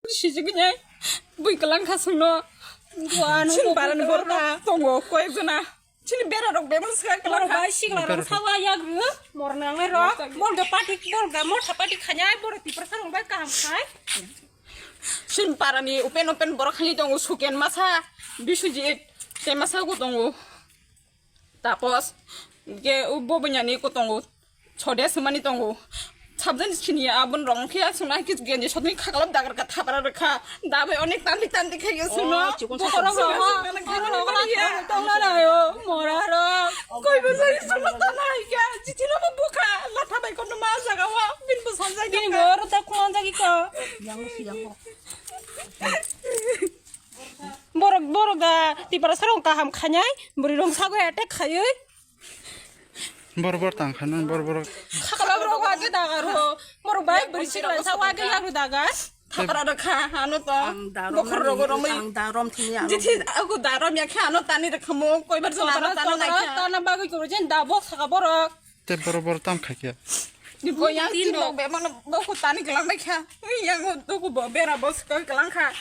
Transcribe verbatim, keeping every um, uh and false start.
Sijigini bui kwlang kha sungno. Sin parani borok tongo koyek jona. Chini bera rok bebak swkang kwlang kha. Bai sikla rok sawa yak rw. Mor nangnai rok. Bol ga pati, bol ga motha pati khanyai borok Tiprasa rok bai kaham khai. Sin parani open open borok khani tongo Suken masa, Biswajit, te masa ko tongo. Tapos, ke u bo bunyani ko tongo. Chode sumani tongo. Sabjani sini abon rong khe asuna kis genji sotni khaklap dagar ka thapara rwkha. Dabai onek tandi tandi khe yo suno. Oh, chikon sa. Borok rok, borok rok la tong na na yo. Mora rok. Koi bo sai suno ta nai kya. Jitino bo bukha. La thabai kono ma jaga wa. Bin bo sanjai. Bin bo ro ta kuan jagi ka. Borok, borok da Tiprasa rok kaham khanyai, bwrwi rok sago attack khayui. Bor bor tang kha nang bor bor. Khaklap rok wage dagar ho. Borok bai bwrwi sikla sa wage yaru dagar. Thapra rok kha ano to. Ang darom bokhor nani, rok romwi. Ang darom thini ano. Jithi aku darom ya kha ano tani rok khamo koi bar jona ano tana nai kha. Tana bagwi koro jen da bok saka borok. Te bor bor tam kha kya. Ni ko yang tin rok be mano bok tani kelang bai kha. Yang tu ku bo bera bos ko kelang kha.